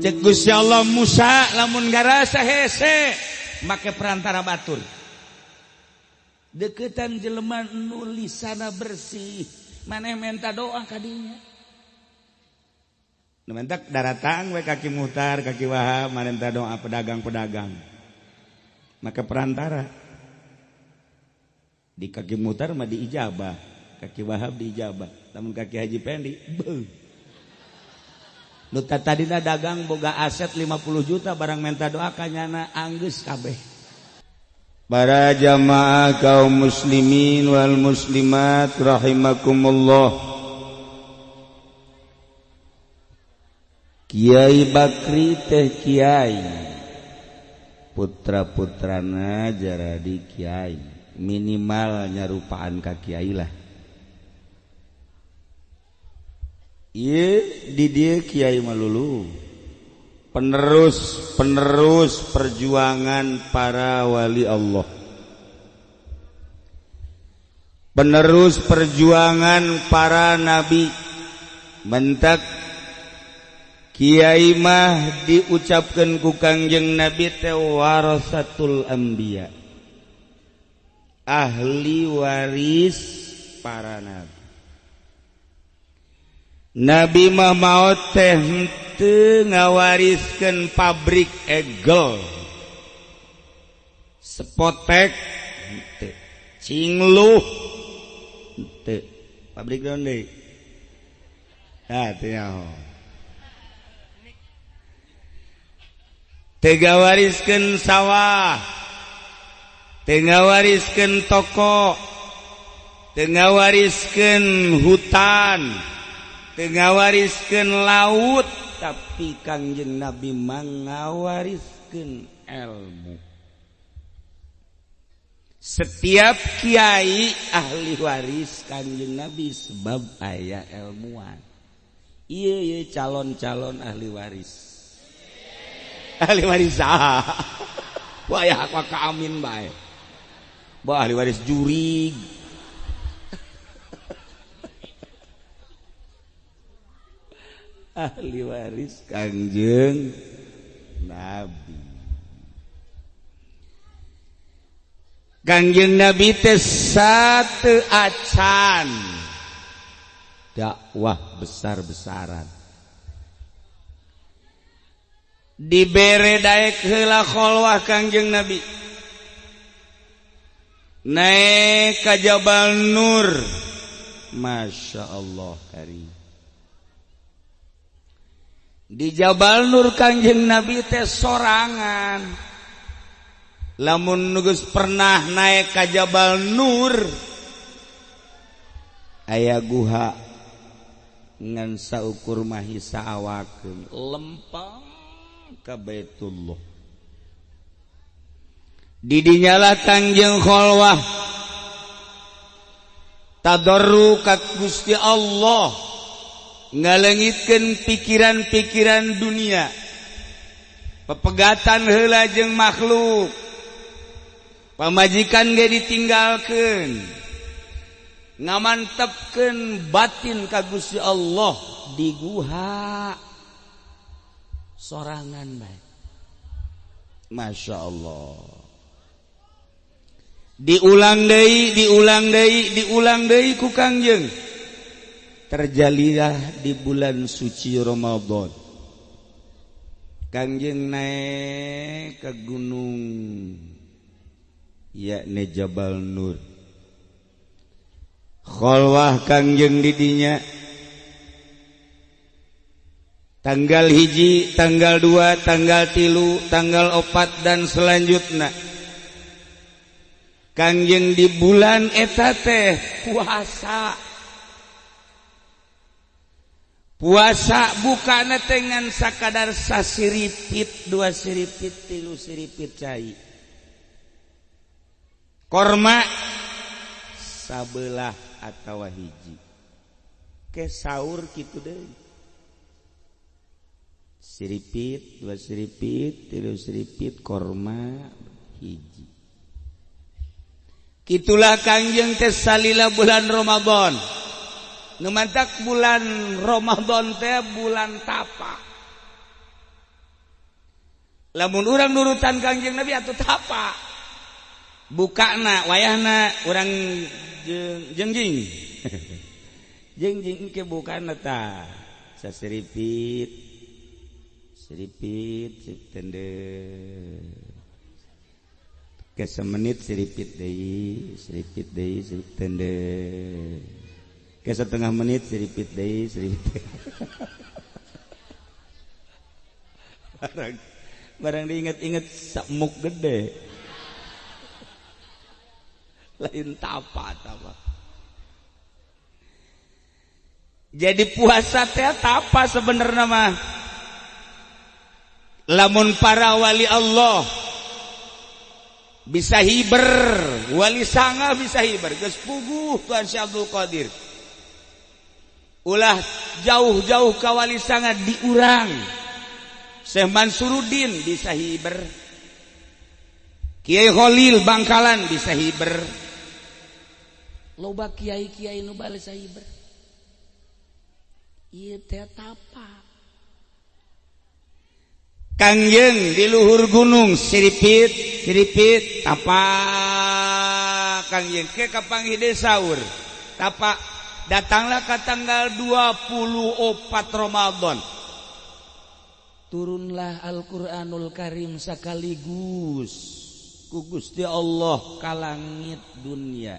Cek Gusti Allah Musa lamun garasa hese make perantara batur. Deketan jelema nu lisana bersih, maneh menta doa kadinya. Nu mentak daratang we kaki Muhtar, kaki Wahab, maneh menta doa pedagang-pedagang. Maka perantara. Di kaki Muhtar mah diijabah, kaki Wahab diijabah. Lamun kaki Haji Pendi, beuh. Nu tadina dagang boga aset 50 juta barang menta doa kanyana anggeus kabeh. Para jamaah kaum muslimin wal muslimat rahimakumullah. Kiai Bakri teh kiai, putra-putrana jaradi kiai, minimal nyarupaan ka kiai lah. Ieu di dieu kiai malulu. Penerus-penerus perjuangan para wali Allah, penerus perjuangan para nabi. Mentak kiai mah diucapkeun ku Kangjeng Nabi teh warasatul anbiya, ahli waris para nabi. Nabi mah maot teh henteu ngawariskeun pabrik egel, sepotek henteu, cingluh henteu, pabrik naon deui? Ah teu nyaho. Teu ngawariskeun sawah, teu ngawariskeun toko, teu ngawariskeun hutan, teu ngawariskeun laut, tapi Kangjeng Nabi mangawariskeun ilmu. Setiap kiai ahli waris Kangjeng Nabi sebab aya ilmuwan. Ieu ieu calon-calon ahli waris. Ahli waris saha? Wah ya ka amin bae. Bah ahli waris jurig. Ahli waris Kangjeng Nabi. Kangjeng Nabi teh satu acan dakwah besar-besaran. Dibere daek heula kholwah Kangjeng Nabi. Naik ka Jabal Nur. Masya Allah karim. Di Jabal Nur Kangjeng Nabi teh sorangan. Lamun geus pernah naik ka Jabal Nur, aya guha ngan saukur mahisa awakeun lempang ka Baitullah. Di dinyalah Kangjeng kholwah tadarru ka Gusti Allah, ngalengitkeun pikiran-pikiran dunia, pepegatan heula jeung makhluk, pamajikan ge ditinggalkeun, ngamantepkeun batin ka Gusti Allah di guha sorangan bae. Masya Allah. Diulang deui, diulang deui, diulang deui ku Kangjeng. Terjalilah di bulan suci Ramadan. Kangjeng naik ke gunung yakni Jabal Nur. Kholwah Kangjeng didinya tanggal 1, tanggal 2, tanggal 3, tanggal 4 dan selanjutnya. Kangjeng di bulan eta teh puasa. Puasa bukana dengan sakadar sasiripit, 2 siripit, 3 siripit cai. Korma sabelah atawa hiji. Ke sahur kitu deui. Siripit, 2 siripit, 3 siripit, korma hiji. Kitulah Kangjeng teh salila bulan Ramadan. Nu mantak bulan Ramadan teh bulan tapa. Lamun urang nurutan Kangjeng Nabi atuh tapa. Bukana wayahna urang jengjing. Jengjing ke bukana ta. Sasiripit. Siripit sip tende. Ke semenit siripit deui, siripit deui, siripit tende. Ke setengah menit siripit deui, siripit. Barang diinget-inget samuk gede. Lain tapa tapa. Jadi puasa teh tapa sebenarnya mah. Lamun para wali Allah bisa hiber, wali sanga bisa hiber, geus puguh Tuhan Syekh Abdul Qadir. Ulah jauh-jauh ka wali sanga diurang. Syekh Mansuruddin bisa hiber, Kiai Khalil Bangkalan bisa hiber, loba kiai-kiai nu bales hiber. Ieu teh tapa. Kangjeng di luhur gunung siripit siripit tapa Kangjeng ke kapanggih desa saur tapa. Datanglah ke tanggal 24 Ramadan, turunlah Al-Qur'anul Karim sekaligus ku Gusti Allah ka langit dunia.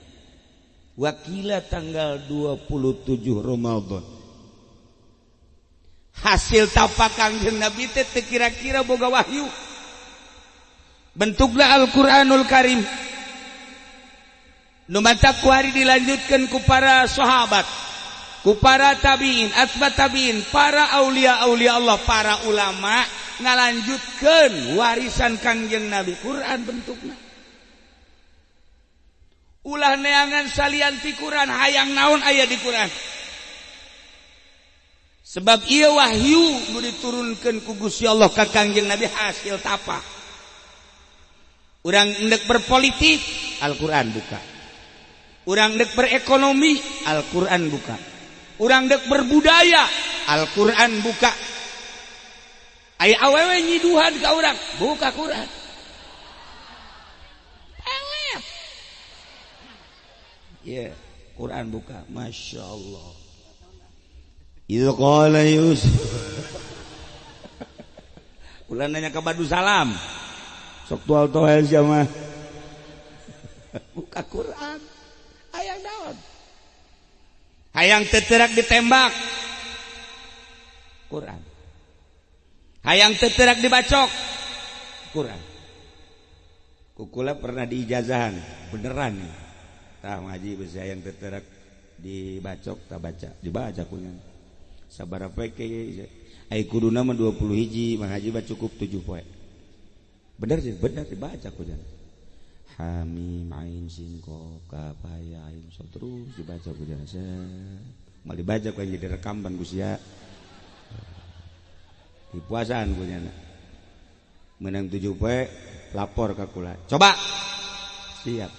Wakila tanggal 27 Ramadan. Hasil tapa Kangjeng Nabi teh teu kira-kira boga wahyu. Bentuklah Al-Qur'anul Karim. Nu matak ku hari dilanjutkeun ku para sahabat, ku para tabiin, atba tabiin, para aulia-aulia Allah, para ulama ngalanjutkeun warisan Kangjeng Nabi. Quran bentukna. Ulah neangan salian ti Quran, hayang naon aya di Quran. Sebab ieu wahyu nu diturunkeun ku Gusti Allah ka Kangjeng Nabi hasil tapa. Urang endek berpolitik, Al-Quran buka. Urang endek berekonomi, Al-Quran buka. Urang dek berbudaya, Al-Quran buka. Aya awewe nyiduhan ka urang, buka Quran. Pelet. Ya, Quran buka. Masya Allah. Idz qala Yusuf. Ulah nanya ka Badu Salam. Sok tual toel sia mah. Buka Quran. Hayang naon? Hayang teterak ditembak, Quran. Hayang teterak dibacok, Quran. Kukula pernah diijazahan, beneran nih. Tah ngaji besi hayang teterak dibacok, tak baca, dibaca kunya. Sabaraha poe ke ai kuduna mah 20 hiji, mah haji mah cukup 7 poe. Bener sih, bener dibaca kunya. Hamim ain sin qaf kaf ya ain so terus dibaca ku jasa. Mal dibaca ku jadi rekaman ku sia. Di puasaan ku nyana. Menang 7 poe lapor ka kula. Coba. Siap.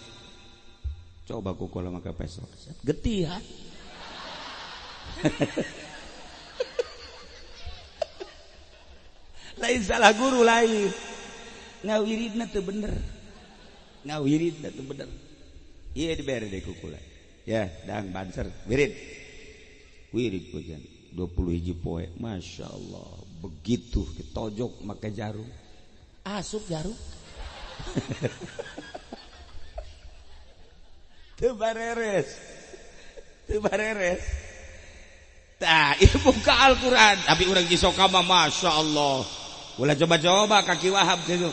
Coba ku kula maka pesok. Getih ha. Lain salah guru lain. Ngawiridna teu bener. Ngawirid itu bener. Iya diberi deh kukula. Ya, dang banser wirid. Wirid pujan 20 hiji poe. Masya Allah. Begitu ditojok make jarum. Asup jarum. Teu bareres. Teu bareres. Tah, ieu buka Al-Qur'an. Tapi urang Cisoka mah Masya Allah. Ulah coba-coba kaki Wahab gitu.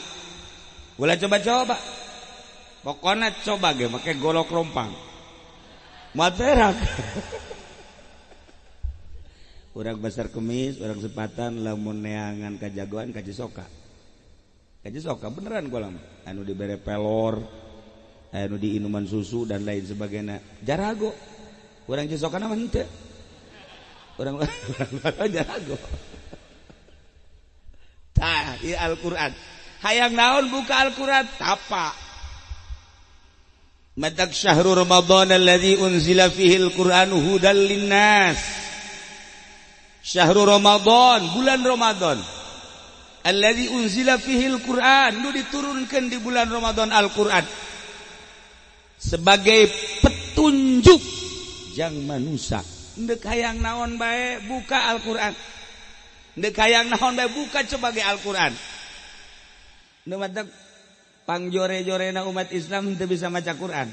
Ulah coba-coba. Pokoknya coba ge make golok rompang. Materak. Urang besar kemis, urang sepatan lamun neangan kajagoan ka Cisoka. Ka Cisoka beneran gua lama. Anu dibere pelor, anu diinuman susu dan lain sebagainya. Jarago. Urang Cisoka mah henteu. Urang jarago. Tah, ieu Al-Qur'an. Hayang naon buka Al-Qur'an tapa. Matak syahrul Ramadan alladzi unzila fihi al-Qur'anu hudal linnas. Syahrul Ramadan, bulan Ramadan. Alladzi unzila fihil Qur'an, nu diturunkan di bulan Ramadan Al-Qur'an sebagai petunjuk jang manusia. Ndek hayang naon bae buka Al-Qur'an. Ndek hayang naon bae buka sebagai Al-Qur'an. Nu matak pangjore-jorena umat Islam teu bisa maca Quran.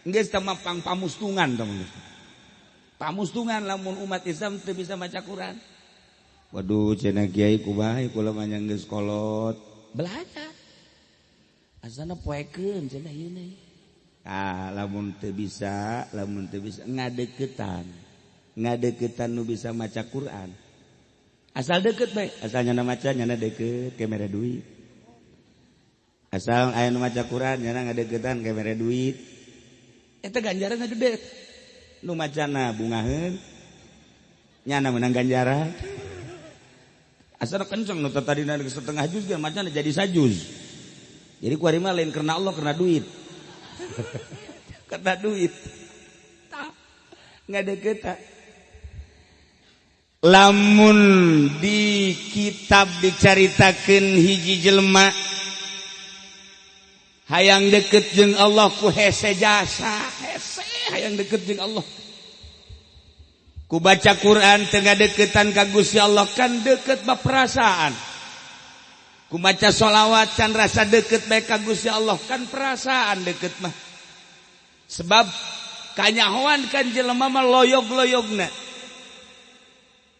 Geus teh mah pang pamustungan tong. Pamustungan lamun umat Islam teu bisa maca Quran. Waduh, cenah kiai kumaha kula mah geus kolot. Belajar. Asana poekeun cenah ieu. Ah, lamun teu bisa, ngadeukeutan. Ngadeukeutan nu bisa maca Quran. Asal deket bae, asal nyana maca nyana deket ke mere duit. Asal aya nu maca Quran nyana ngadeukeutan ke mere duit. Eta ganjaranna gede. Nu macana bungaheun nyana menang ganjaran. Asal kenceng nu tadina setengah juz ge macana jadi sajuz. Jadi kuari mah lain karena Allah, karena duit. Karena duit. Tah ngadeukeut. Lamun di kitab dicaritakeun hiji jelema hayang deket jeung Allah ku hese jasa, hese hayang deket jeung Allah. Ku baca Quran tengah deketan ka Gusti Allah kan deket mah perasaan. Ku baca sholawat can rasa deket bae ka Gusti Allah kan perasaan deket mah. Sebab kanyahoan kan jelema mah loyog-loyogna.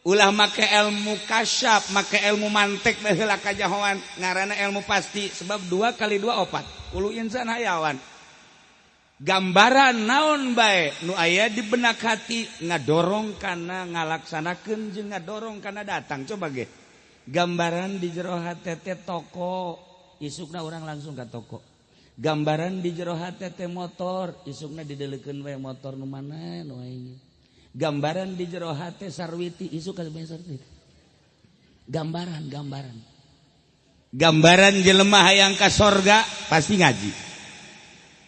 Ulah make ilmu kasyaf, make ilmu mantek bae heula kanyahoan, ngaranna ilmu pasti sebab 2 kali 2 4. Kulu insan hayawan. Gambaran naon bae nu aya di benak hati ngadorong kana ngalaksanakeun jeung ngadorong kana datang. Coba ge. Gambaran di jero hate teh toko, isukna urang langsung ka toko. Gambaran di jero hate teh motor, isukna dideleukeun we motor nu mana nu aya. Gambaran di jero hate sarwiti, isuk ka sarwiti. Gambaran. Gambaran jelema hayang ka sorga pasti ngaji.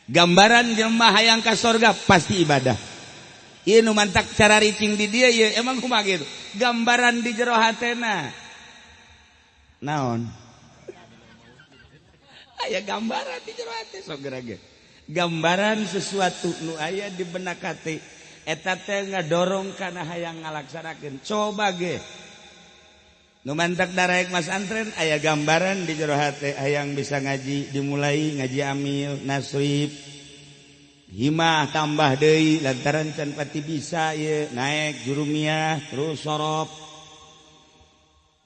Gambaran jelema hayang ka sorga pasti ibadah. Ieu nu mantak cara ricing di dia ieu emang kumaha gitu. Gambaran di jero hatena. Naon? Aya gambaran di jero hate sok geura. Gambaran sesuatu nu aya di benak hati eta teh ngadorong kana hayang ngalaksanakeun. Coba ge. Nu mantak daraek Mas Antren aya gambaran di jero hate hayang bisa ngaji, dimulai ngaji amil, nasrib, himah tambah deui lantaran can pati bisa ieu naik jurumiah terus sorop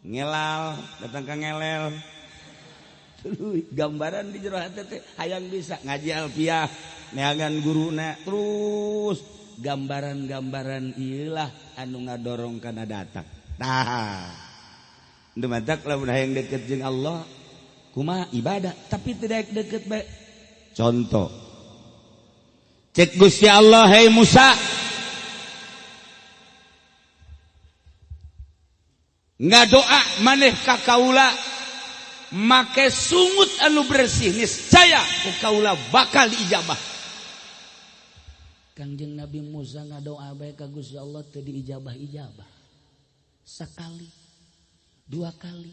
ngelal datang ka ngelel. Tuluy gambaran di jero hate teh hayang bisa ngaji alfiah neangan guruna terus gambaran-gambaran ieu lah anu ngadorong kana datang. Tah matak lamun hayang deket jeung Allah kumaha ibadah tapi tidak deket bae. Contoh cek Gusti Allah, hei Musa, ngadoa maneh ka kaula make sungut anu bersih niscaya ku kaula bakal diijabah. Kangjeng Nabi Musa ngadoa bae ka Gusti Allah teu diijabah-ijabah. Sekali, 2 kali,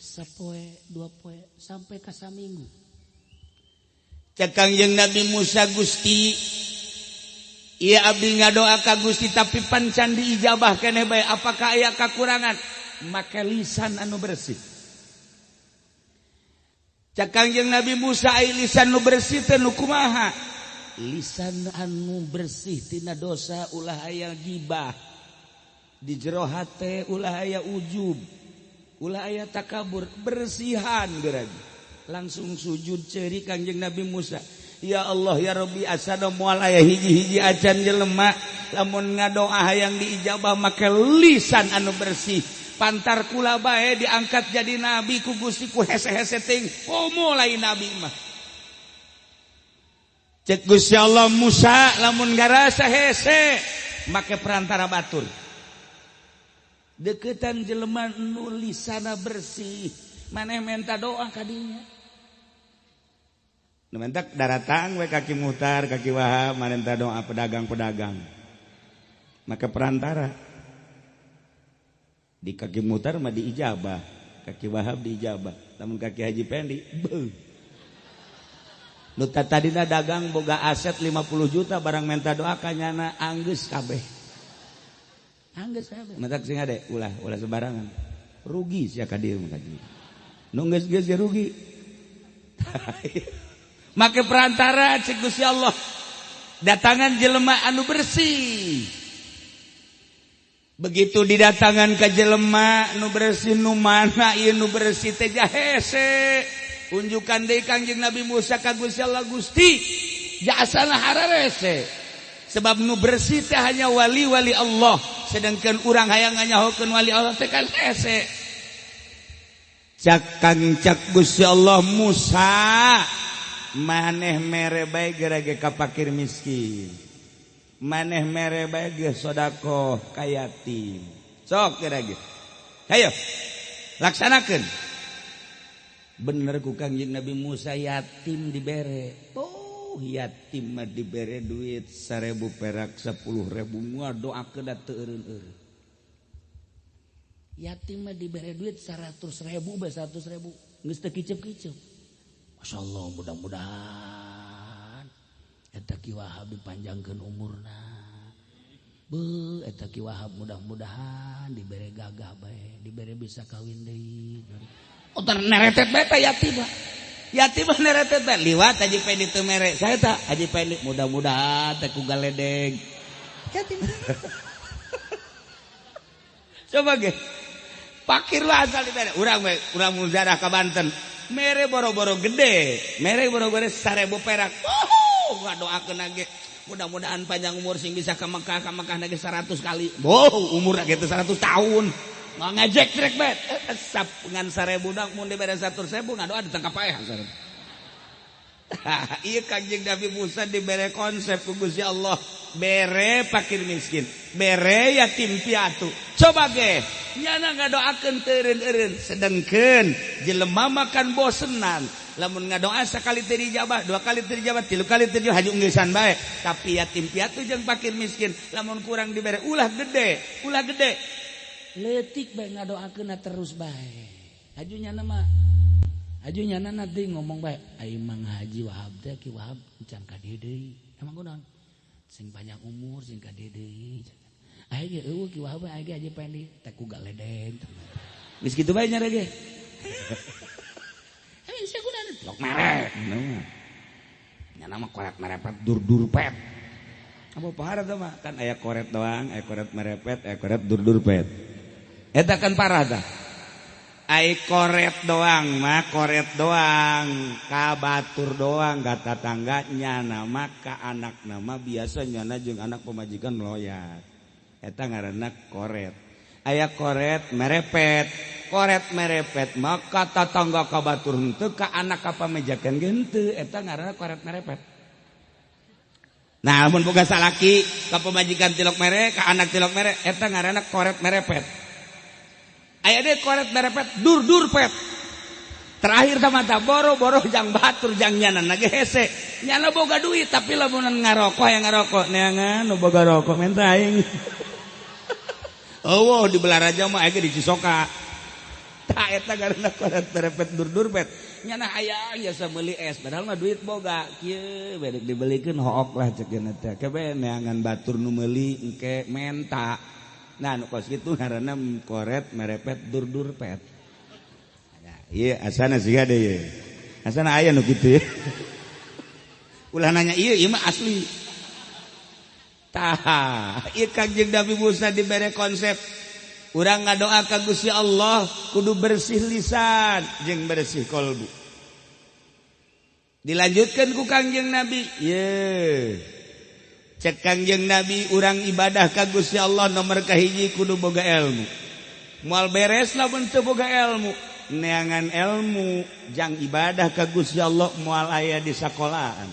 sapoe, 2 poe, sampai ka saminggu. Cek Kangjeng Nabi Musa, Gusti, ieu abdi ngadoa ka Gusti tapi pancan diijabah keneh bae, apakah aya kakurangan? Make lisan anu bersih. Cek Kangjeng Nabi Musa, ai lisan nu bersih teh nu kumaha? Lisan anu bersih tina dosa ulah aya gibah. Di jero hate ulah aya ujub. Ulah aya takabur, bersihan geura. Langsung sujud ceri Kangjeng Nabi Musa. Ya Allah ya Rabbi, asana moal aya hiji-hiji acan jelema lamun ngadoa hayang diijabah make lisan anu bersih. Pantar kula bae diangkat jadi nabi ku Gusti ku hese-hese ting komo lain nabi mah. Cek Gusti Allah, Musa lamun garasa hese make perantara batur. Deketan jelema nu lisana bersih, maneh menta doa kadinya. Nu mentak daratang we kaki Muhtar, kaki Wahab, manenta doa pedagang-pedagang. Maka perantara. Di kaki Muhtar mah diijabah. Ka Ki Wahab diijabah, lamun ka Ki Haji Pendi beuh. Nu tadina dagang boga aset 50 juta barang menta doa ka nyana anggeus kabeh. Anggeus kabeh. Matak sing ade ulah ulah sembarangan. Rugi sia ka dieu mah ka dieu. Nu geus-geus ge rugi. Make perantara cek Gusti Allah. Datangan jelema anu bersih. Begitu didatangan ke jelema nu bersih, nu mana ieu nu bersih teh hese. Unjukan deui Kangjeng Nabi Musa ka Gusti Allah, Gusti jasana hararese. Sebab nu bersih teh hanya wali-wali Allah, sedangkan urang hayang nganyahokeun wali Allah teh kan hese. Cak Kang cak Gusti Allah, Musa maneh mere bae gerage ka fakir miskin, maneh mere bae ge sedekah ka yatim, sok gerage hayo laksanakeun. Bener ku Kangjeng Nabi Musa yatim dibere. Oh, yatim mah dibere duit 1000 perak 10.000 ngadoakeun da teu eureun-eureun. Yatim mah dibere duit 100.000 bae 100.000 geus teu kicep-kicep. Masya Allah, mudah-mudahan eta Ki Wahab dipanjangkeun umurna. Beuh, eta Ki Wahab mudah-mudahan dibere gagah bae, dibere bisa kawin deui. Oh, neretet bae teh yatim mah. Yatim mah neretet bae liwat Haji Pendi teu mere. Saya tah Haji Pendi mudah-mudahan teh ku galedeg. Yatim. Coba ge. Pakir lah asal dibere. Urang we, urang mujarah ka Banten. Mere boro-boro gede, mere boro-boro 1000 perak. Oh, ngadoakeun ge. Mudah-mudahan panjang umur sing bisa ka Mekah, ka Mekah ge 100 kali. Boh, umur ge 100 tahun. Nggak ngejek trek bet. Sap ngan 1000 dak mun dibere 100.000 ngadoa ditangkap paeh. Ieu Kangjeng Nabi Musa dibere konsep ku Gusti Allah, bere fakir miskin, bere yatim piatu. Coba ge, nyana ngadoakeun teu eureun-eureun, sedengkeun jelema makan bosenan. Lamun ngadoa sakali teu dijabah, dua kali teu dijabah, tilu kali teu dijabah, haju ngeusan bae. Tapi yatim piatu jeung fakir miskin lamun kurang dibere ulah gede, ulah gede. Leutik bae ngadoakeunna terus bae. Haju nyana mah haju nyana nanti ngomong bae, ai Mang Haji Wahab teh Ki Wahab can ka dieu deui. Emang kunaon? Sing panjang umur sing ka dieu deui. Ai ge eueuh Ki Wahab ai ge Haji Pendi teh ku galedeg. Geus kitu bae nyare ge. Eh sia kunaon? Lok mere. Nyana mah koret merepet dur-dur pet. Apa parah teh mah? Kan aya koret doang, aya koret merepet, aya koret dur-dur pet. Eta kan parah tah. Ai koret doang mah koret doang, ka batur doang, ka tatangga nyana mah ka anak nama biasa nyana jeung anak pemajikan meloyat. Eta ngaranna koret. Aya koret merepet, koret merepet mah ka tatangga ka batur henteu, ka anak ka pamajikan ge henteu, eta ngaranna koret merepet. Nah, mun boga salaki ka pemajikan tilok mere, ka anak tilok mere, eta ngaranna koret merepet. Aya deui koret merepet dur-dur pet. Terakhir sama mata boro-boro jang batur jang nyana ge hese. Nyana boga duit tapi lamun ngarokok yang ngarokok neangan nu boga rokok menta aing. Eueuh di Belaraja mah aya di Cisoka. Tah eta ngaranna koret merepet dur-dur pet. Nyana hayang jasa meuli es padahal mah duit boga. Kieu bedek dibelikeun hook lah cek geuna teh. Kebe neangan batur nu meuli engke menta. Nah, nu kos kitu ngaranna koret merepet dur-dur pet. Ieu asana siga deui. Asana aya nu kitu. Ulah nanya ieu, ieu mah asli. Tah, ieu Kangjeng Nabi Musa dibere konsep. Urang ngadoa ka Gusti Allah kudu bersih lisan jeung bersih kolbu. Dilanjutkeun ku Kangjeng Nabi, ye. Cek Kangjeng Nabi urang ibadah ka Gusti Allah nomor kahiji kudu boga ilmu. Moal beres lamun teu boga ilmu. Neangan ilmu jang ibadah ka Gusti Allah moal aya di sakolaan.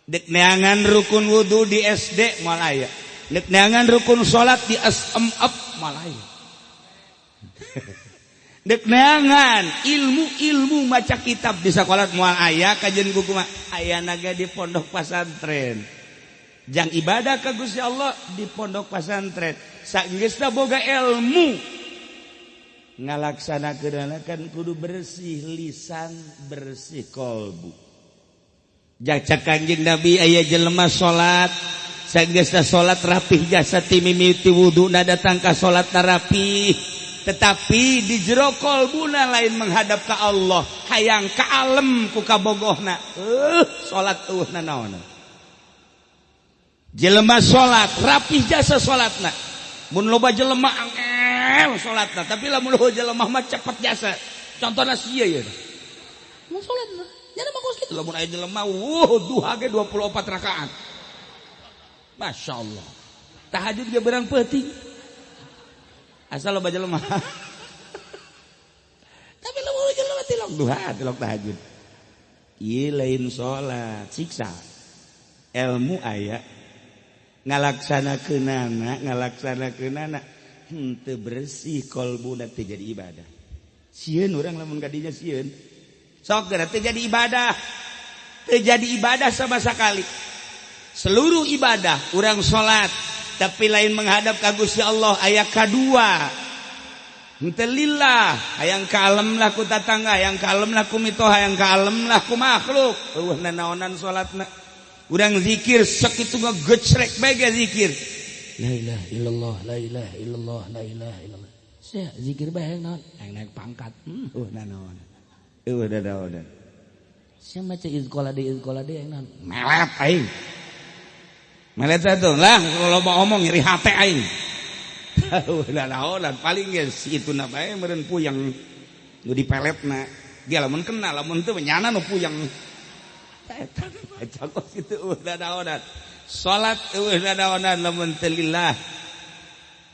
Dek neangan rukun wudu di SD moal aya. Dek neangan rukun salat di SMF moal aya. Dek neangan ilmu-ilmu maca kitab di sakola moal aya kajian buku mah aya naga di pondok pesantren. Jang ibadah ka Gusti Allah di pondok pesantren. Sageusna boga ilmu. Ngalaksanakeunana kan kudu bersih lisan, bersih kolbu. Jacak Kanjeng Nabi aya jelema salat, sageusna salat rapih jasa ti mimiti wuduna datang ka salat rapih, tetapi di jero kolbuna lain menghadap ka Allah, hayang ka alem ku kabogohna. Salat eueuh nanaonan. Jelema salat rapih jasa salatna. Mun loba jelema angel salatna, tapi lamun loba jelema mah cepet jasa. Contohna sia ieu. Mun salatna nya mah kos kitu, lamun aya jelema wuh duha ge 24 rakaat. Masya Allah. Tahajud ge berang peuting. Asal loba jelema. Tapi lamun jelema tilok duha, tilok tahajud. Ieu lain salat, siksa. Ilmu aya ngalaksanakeunana henteu bersih kolbuna teu jadi ibadah. Sieun urang lamun kadinya sieun. Sok geura teu jadi ibadah. Teu jadi ibadah sama sekali. Seluruh ibadah urang salat tapi lain menghadap ka Gusti Allah aya kadua. Henteu lillah, hayang ka alem lah ku tatangga, hayang ka alem lah ku mitoha, hayang ka alem lah ku makhluk. Eueuh nanaonan salatna. Urang zikir sakitu ngegecrek bae ge zikir. La ilaha illallah, la ilaha illallah, la ilaha illallah. Sia zikir bae hayang naon? Hayang naik pangkat. Eueuh nanaonan. Eueuh nanaonan. Sia maca izqala deui hayang naon? Melet aing. Melet satu lah kalau mau omong nyeri hate aing. Eueuh nanaonan paling ge si itu na bae meureun puyeng nu dipeletna. Dia lamun kena lamun teu nyana nu puyeng. Eta baca kos kitu eueuh nanaonan. Salat eueuh nanaonan lamun teu lillah.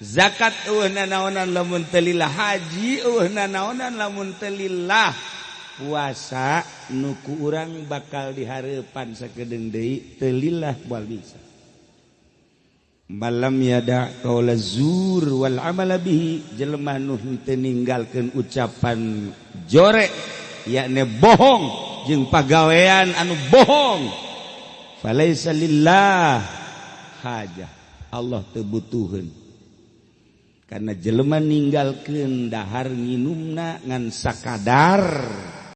Zakat eueuh nanaonan lamun teu lillah. Haji eueuh nanaonan lamun teu lillah. Puasa nu ku urang bakal dihareupan sakedeung deui teu lillah moal bisa. Malam yada qaula zur wal amala bihi, jelema nu henteu ninggalkeun ucapan jorek yakni bohong jeung pagawean anu bohong, falaisa lillah hajah, Allah teu butuheun. Karena jelema ninggalkeun dahar nginumna ngan sakadar